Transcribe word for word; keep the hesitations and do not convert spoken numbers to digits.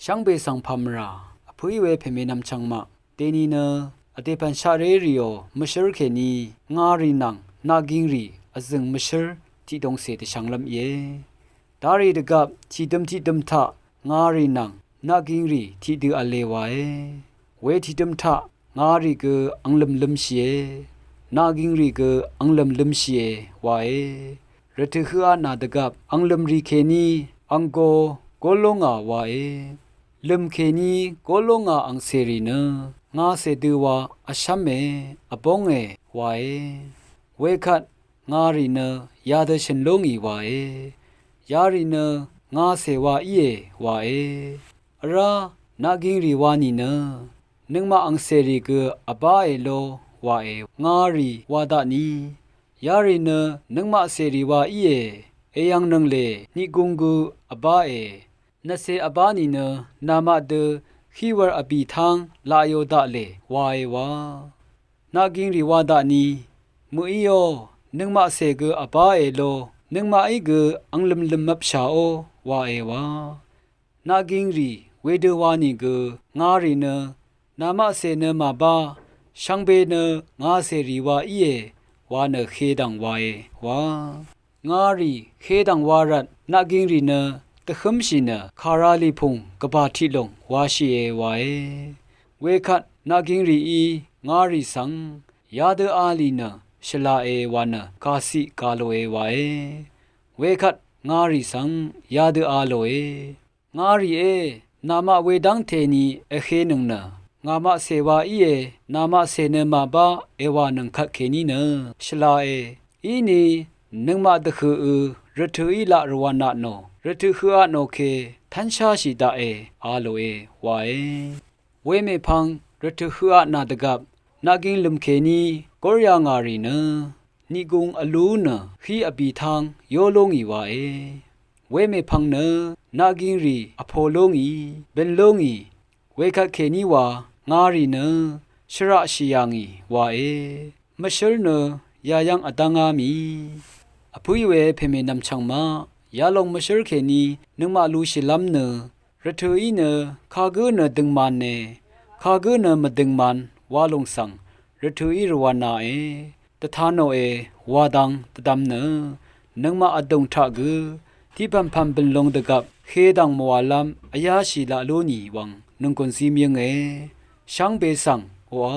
Shvngbe svng pàmvrà vpǿí we pèmènvm chvngmaq deni nø vdèpv̀n shaqré rìò mvshǿr kèní ngàrì nvng naqging rì vzø̀ng mvshǿr tiqdongcè dvshvnglv́m íe. Darì dvgvp tiqdøm tiqdøm taq ngàrì nvng naqging rì tiqdø v̄le wae. We tiqdøm taq ngàrì gø anglø̀m lø̄mshìe, naqging rì gø anglø̀m lø̄mshìe wae. Rvtø̀ høq atnà dvgvp anglø̀m rì kèní anggo gó lóngà wae. Lø̀m kèní gó lóngà angcèrì nø ngàcè dø wa vshv́me vbónge wae. Wekvt ngàrì nø yadø shø̀n lóngì wae. Yarì nø ngàcè wa íe wae. Vrá naqging rì wa nìnø nøngmaq angcèrì gø vbáe ló wae. Ngàrì wa daqni yarì nø nøngmaq cèrì wa íe. Èyv̀ngnøng lè niqgung gø vbáe. Nvcè vbá nìnø namaq dø híwv̄r vbì táng laqyo daqlè wae wa. Naqging rì wa daqni mø̀íò nøngmaq cè gø vbáe ló nøngmaqí gø anglø̀m lø̀mvpshàó wae wa. Naqging rì wedø wa nìgø ngàrì nø namaq cè nø màbá shvngbe nø ngàcèrì wa íe wa nø hedv̀ng wae wa. Ngàrì hedv̀ng wa rvt naqging rì nø dvhǿmshì nø kàralì pùng gvbà tiqlùng washìe wae. Wekvt naqging rìí ngàrì svng yadø a lì nø shvlaqe wa nø gàciq ga lòe wae. Wekvt ngàrì svng yadø a lòe. Ngàrìé, namaq wedv́ngte ni vhenøng nø ngàmaq cè wa íe, namaq cè nø màbá èwànøng kvtkèní nø shvlae. Iní nøngmaq dvhøqø rvtø̀í laq rvwànatnò, rvtø̀ høqatnò ke tv́nsháshì daqe a lòe wae. Wemèpvng rvtø̀ høqatnà dvgvp naqging lø̀m kèní górya ngàrì nø niqgung vlú nø hí vbì táng yó lóngì wae. Wemèpvng nø naqging rì vpo lóngì, bø̀n lóngì, wekvtkèní wa ngàrì nø shvraqshì yà ngì wae. Mvshǿr nø yayv́ng vdv́ngá mì. Vpǿí we pèmènvm chvngmaq yalòng mvshǿr kèní nøngmaq lushìlv́m nø rvtø̀í nø kagǿ nø døngmane, kagǿ nø mvdøngman wa lòng svng rvtø̀í rvwànàe. Dvtanòe wa dang dvdvm nø nøngmaq vdùng taq gø tiqpv̀mpv̀m bø̀nlung dvgvp hedv̀ng mvwàlv́m vyáshì laq lú nì wvng nònggùn zím yǿnge. Shvngbe svng oqà